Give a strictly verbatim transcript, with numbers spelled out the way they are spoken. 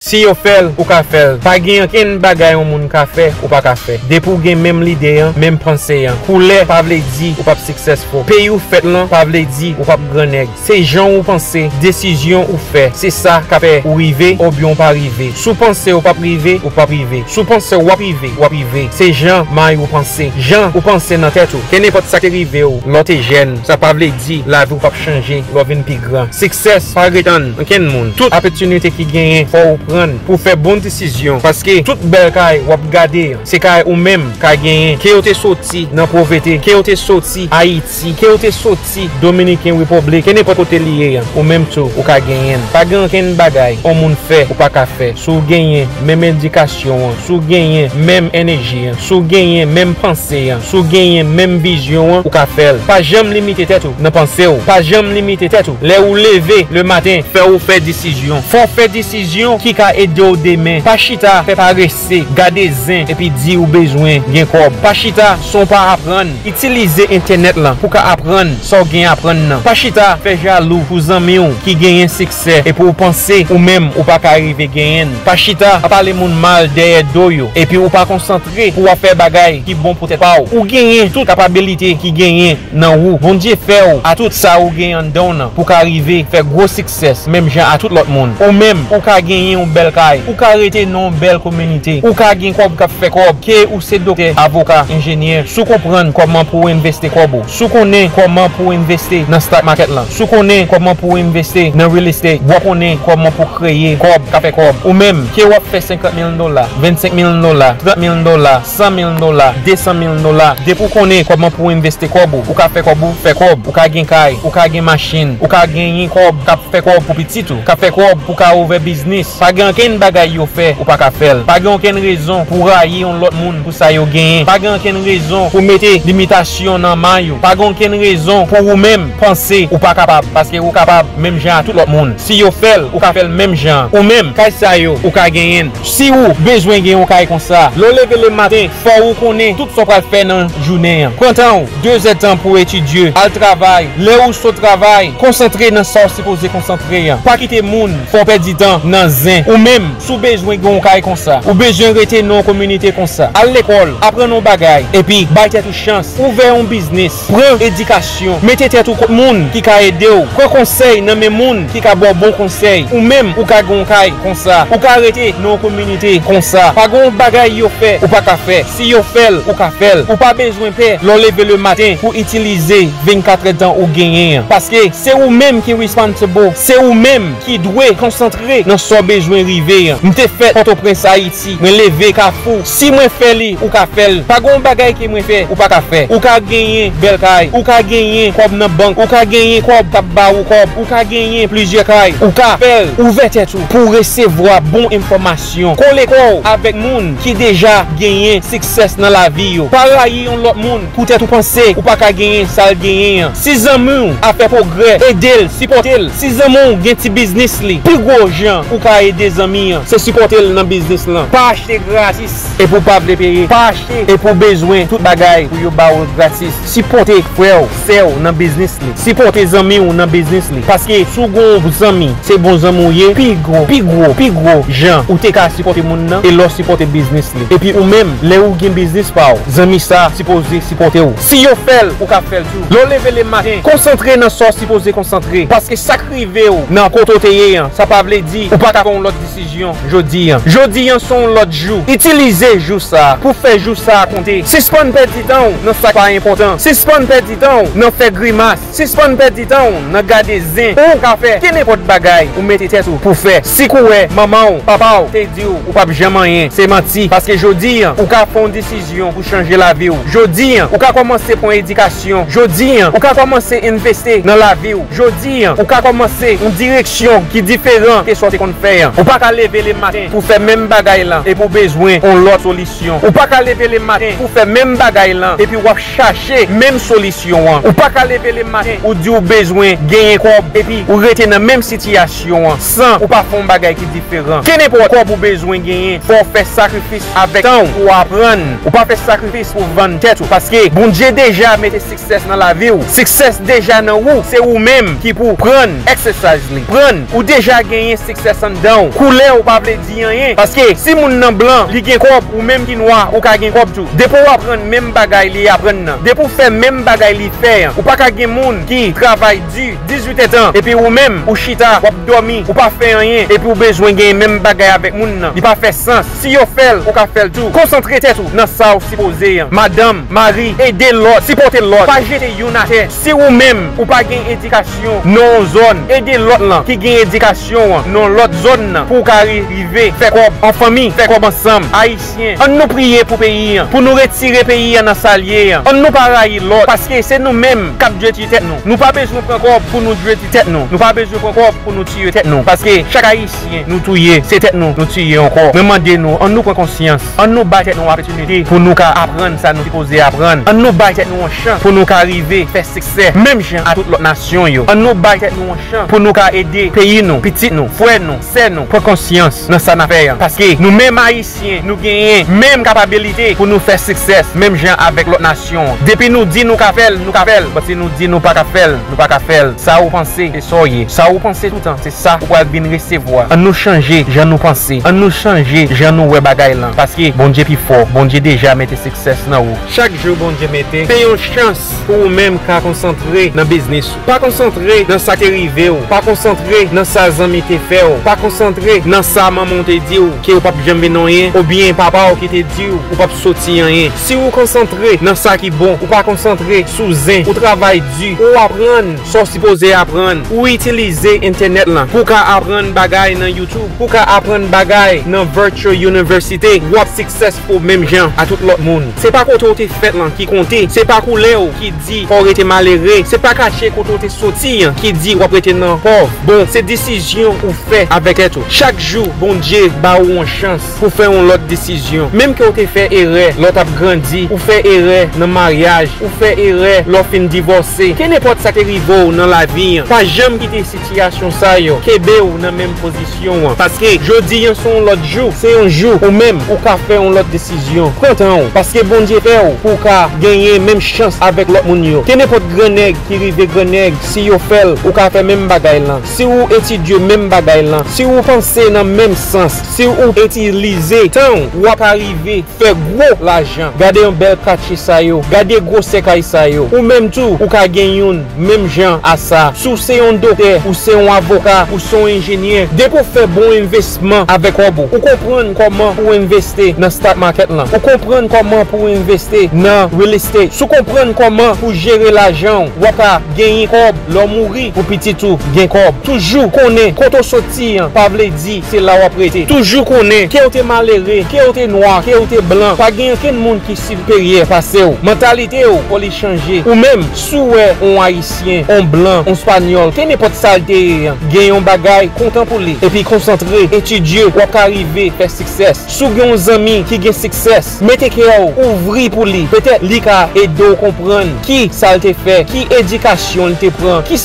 Si yo fè l, ou ka fè l. Pa gen ankenn bagay yon moun ka fè, ou pa ka fè. Depi w gen menm lide an, menm panse an. Koulè pa vle di ou p ap successful. Peyi w fèt lan pa vle di ou p ap grannèg. Se jan ou panse, desizyon ou fè, se sa k ap fè ou rive oubyen ou pa rive. Si w panse ou p ap rive, ou p ap rive. Si w panse w ap rive, w ap rive. Se jan may ou panse, jan ou panse nan tèt ou. Kenenpòt sa k te rive w lè w te jèn, sa pa vle di lavi w p ap chanje lè w vin pi gran. Success pa ret ann ankenn moun. Tout opportunity ki genyen, fò ou pran l pou w fè bon desizyon. Paske tout bèl kay w ap gade an, se kay ou menm ka genyen. Ke w te soti nan povrete, ke w te soti Ayiti, ke w te soti Dominican Republic, kenenpòt kote li ye an, ou menm tou, ou ka genyen l. Pa gen ankenn bagay yon moun fè, ou pa ka fè. Si w genyen menm edikasyon an, si w genyen menm enèji an, si w genyen menm panse an, si w genyen menm vizyon an, ou ka fè l. Pa janm limite tèt ou nan panse w. Pa janm limite tèt ou. Lè ou leve le maten, fè ou fè desizyon. Fò w fè desizyon ki ka ede w demen. Pa chita, fè parese, gade zen, epi di ou bezwen gen kòb. Pa chita san w pa aprann. Itilize entènèt lan pou w ka aprann sa w gen aprann nan. Pa chita, fè jalou pou zanmi w ki genyen siksè epi w panse ou menm ou pa ka rive genyen l. Pa chita ap pale moun mal dèyè do yo, epi ou pa konsantre pou w ap fè bagay ki bon pou tèt pa w. Ou genyen tout kapabilite ki genyen nan ou. Bondye fè w a tout sa ou gen anndan w nan pou w ka rive fè gwo success menm jan a tout lòt moun. Ou menm, ou ka genyen yon bèl kay, ou ka rete nan yon bèl kominite, ou ka gen kòb k ap fè kòb, ke ou se doktè, avoka, enjenyè. Si w konprann kòman pou w envesti kòb ou, si w konnen kòman pou w envesti nan stock market lan, si w konnen kòman pou w envesti nan real estate, w ap konnen kòman pou w kreye kòb k ap fè kòb. Ou menm, ke w ap fè senkant mil dola, vennsenk mil dola, trant mil dola, san mil dola, desan mil dola. Depi w konnen kòman pou w envesti kòb ou, ou ka fè kòb ou, fè kòb, ou ka gen kay, ou ka gen machin, ou ka genyen kòb k ap fè kòb pou pitit ou, k ap fè kòb pou w ka ouvè biznis. Pa gen ankenn bagay yo fè, ou pa ka fè l. Pa gen ankenn rezon pou w rayi yon lòt moun pou sa yo genyen. Pa gen ankenn rezon pou w mete limitasyon nan may ou. Pa gen ankenn rezon pou ou menm panse ou pa kapab, paske ou kapab menm jan a tout lòt moun. Si yo fè l, ou ka fè l menm jan an. Ou menm, kay sa yo, ou ka genyen l. Si ou bezwen gen yon kay konsa, lè w leve le maten, fò ou konnen tout sa w pral fè nan jounen an. Pran tan w, de zèdtan pou w etidye, al travay. Lè ou sot travay, konsantre nan sa w sipoze konsantre an. Pa kite moun fè w pèdi tan nan zen. Ou menm, si w bezwen gen yon kay konsa, ou bezwen rete nan yon kominite konsa, al lekòl, aprann yon bagay, epi bay tèt ou chans. Ouvè yon biznis, pran edikasyon, mete tèt ou kot moun ki ka ede w, pran konsèy nan men moun ki ka ba w bon konsèy. Ou menm, ou ka gen yon kay konsa, ou ka rete nan yon kominite konsa. Pa gen yon bagay yo fè, ou pa ka fè. Si yo fè l, ou ka fè l. Ou pa bezwen pè lè w leve le maten pou itilize vennkat èdtan ou genyen an. Paske se ou menm ki responsible, se ou menm ki dwe konsantre nan sa w bezwen rive an. M te fèt Pòtoprens, Ayiti. Mwen leve Kafou. Si mwen fè li, ou ka fè l. Pa gen yon bagay ke mwen fè, ou pa ka fè. Ou ka genyen bèl kay, ou ka genyen kòb nan bank, ou ka genyen kòb k ap ba ou kòb, ou ka genyen plizyè kay, ou ka fè l. Ouvè tèt ou pou w resevwa bon enfòmasyon. Kole kò w avèk moun ki deja genyen siksès nan lavi yo. Pa rayi yon lòt moun poutèt ou panse ou pa ka genyen sa l genyen an. Si zanmi w ap fè pwogrè, ede l, sipòte l. Si zanmi w gen ti biznis li, pi gwo jan ou ka ede zanmi an, se sipòte l nan biznis lan. Pa achte gratis epi w pa vle peye. Pa achte epi w bezwen tout bagay pou yo ba w l gratis. Sipòte frè w, sè w nan biznis li. Sipòte zanmi w nan biznis li. Paske si w gen yon zanmi, se bon zanmi w ye, pi gwo, pi gwo, pi gwo jan ou te ka sipòte moun nan, e lè w sipòte biznis li. Epi ou menm, lè ou gen biznis pa w, zanmi sa a sipoze sipòte w. Si yo fè l, ou ka fè l tou. Lè w leve le maten, konsantre nan sa w sipoze konsantre. Paske sa k rive w nan kote w te ye an, sa pa vle di ou pa ka fè yon lòt desizyon jodi an. Jodi an se yon lòt jou. Itilize jou sa a pou fè jou sa a konte. Sispann pèdi tan w nan sa k pa enpòtan. Sispann pèdi tan w nan fè grimas. Sispann pèdi tan w nan gade zen. Ou ka fè kenenpòt bagay ou mete tèt ou pou fè. Si kouwè manman w, papa w te di w ou p ap janm anyen, se manti. Paske jodi an, ou ka fè yon desizyon pou chanje lavi w. Jodi an, ou ka kòmanse pran edikasyon. Jodi an, ou ka kòmanse envesti nan lavi w. Jodi an, ou ka kòmanse yon direksyon ki diferan ke sa w te konn fè an. Ou pa ka leve le maten pou fè menm bagay lan epi w bezwen yon lòt solisyon. Ou pa ka leve le maten pou fè menm bagay lan epi w ap chache menm solisyon an. Ou pa ka leve le maten ou di w bezwen genyen kòb epi ou rete nan menm sitiyasyon an san ou pa fè yon bagay ki diferan. Kenenpòt kòb ou bezwen genyen, fò w fè sakrifis avèk tan w pou w aprann. Ou pa fè sakrifis pou w vann tèt ou, paske Bondye deja mete siksès nan lavi w. Siksès deja nan ou. Se ou menm ki pou pran exercise li. Pran. Ou deja genyen siksès anndan w. Koulè w pa vle di anyen. Paske si moun nan blan, li gen kòb, ou menm ki nwa, ou ka gen kòb tou. Depi w aprann menm bagay li aprann nan, depi w fè menm bagay li fè an, ou pa ka gen moun ki travay di dizuit èdtan, epi ou menm, ou chita, w ap dòmi, ou pa fè anyen, epi w bezwen gen menm bagay avèk moun nan. Li pa fè sans. Si yo fè l, ou ka fè l tou. Konsantre tèt ou nan sa w sipoze an. Madanm, mari, ede lòt, sipòte lòt. Pa jete youn atè. Si ou menm, ou pa gen edikasyon nan yon zòn, ede lòt lan ki gen edikasyon an nan lòt zòn nan pou w ka ri- rive fè kòb an fanmi, fè kòb ansanm. Ayisyen, ann nou priye pou peyi an, pou nou retire peyi an nan sa l ye an. Ann nou pa rayi lòt, paske se nou menm k ap detwi tèt nou. Nou pa bezwen pran kòb pou nou detwi tèt nou. Nou pa bezwen pran kòb pou nou tiye tèt nou. Paske chak Ayisyen nou touye, se tèt nou nou tiye ankò. Mwen mande nou, ann nou pran konsyans. Ann nou bay tèt nou opòtinite pou nou ka aprann sa nou sipoze aprann. Ann nou bay tèt nou yon chans pou nou ka rive fè siksè menm jan a tout lòt nasyon yo. Ann nou bay tèt nou yon chans pou nou ka ede peyi nou, pitit nou, frè nou, sè nou pran konsyans nan sa n ap fè an. Paske nou menm Ayisyen, nou genyen menm kapabilite pou nou fè siksè menm jan avèk lòt nasyon an. Depi nou di nou ka fè l, nou ka fè l. But si nou di nou pa ka fè l, nou pa ka fè l. Sa ou panse, se sa w ye. Sa ou panse toutan, se sa ou pral vin resevwa. Ann nou chanje jan nou panse. Ann nou chanje jan nou wè bagay lan. Paske Bondye pi fò. Bondye deja mete siksè nan ou. Chak jou Bondye mete, se yon chans pou ou menm ka konsantre nan biznis ou. Pa konsantre nan sa k te rive w. Pa konsantre nan sa zanmi te fè w. Pa konsantre nan sa manman w te di w ke w p ap janm vin anyen, oubyen papa w ki te di w ou p ap soti anyen. Si ou konsantre nan sa ki bon, ou pa konsantre sou zen, ou travay di, ou aprann sa w sipoze aprann, ou itilize entènèt lan pou w ka aprann bagay nan YouTube, pou w ka aprann bagay nan virtual university, w ap siksè pou menm jan a tout lòt moun. Se pa kote w te fèt lan ki konte, se pa koulè w ki di fò w rete malere, se pa katye kote w te soti an ki di w ap rete nan pòv. Bon, se desizyon ou fè avèk tèt ou. Chak jou, Bondye ba ou yon chans pou fè yon lòt desizyon. Menm ke w te fè erè lè w t ap grandi, ou fè erè nan maryaj, ou fè erè lè w fin divòse. Kenenpòt sa te rive w nan lavi an, pa janm kite sitiyasyon sa yo kenbe w nan menm pozisyon an. Paske jodi an se yon lòt jou, se yon jou ou menm ou ka fè yon lòt desizyon. Pran tan w, paske Bondye fè w pou w ka genyen menm chans avèk lòt moun yo. Kenenpòt grannèg ki rive grannèg, si yo fè l, ou ka fè menm bagay lan. Si ou etidye menm bagay lan, si ou panse nan menm sans, si ou itilize tan w, w ap arive fè gwo lajan. Gade yon bèl katye sa yo. Gade gwosè kay sa yo. Ou menm tou, ou ka gen youn menm jan a sa. Si w se yon doktè, ou se yon avoka, ou se yon enjenyè, depi w fè bon envestisman avèk kòb ou, ou konprann kòman pou w envesti nan stock market lan. Ou konprann kòman pou w envesti nan real estate. Si w konprann kòman pou jere lajan w, w ap ka genyen kòb lè w mouri pou pitit ou gen kòb. Toujou konnen kote w soti an pa vle di se la w ap rete. Toujou konnen ke w te malere, ke w te nwa, ke w te blan, pa gen okenn moun ki siperyè pase w. Mantalite w fò li chanje. Ou menm, si w wè yon Ayisyen, yon blan, yon Espanyòl, kenenpòt sa l te ye an, gen yon bagay, kontan pou li. Epi konsantre, etidye, w ap ka rive fè siksè. Si w gen yon zanmi ki gen siksè, mete kè w ouvri pou li. Petèt li ka ede w konprann ki sa l te fè, ki edikasyon l te pran, ki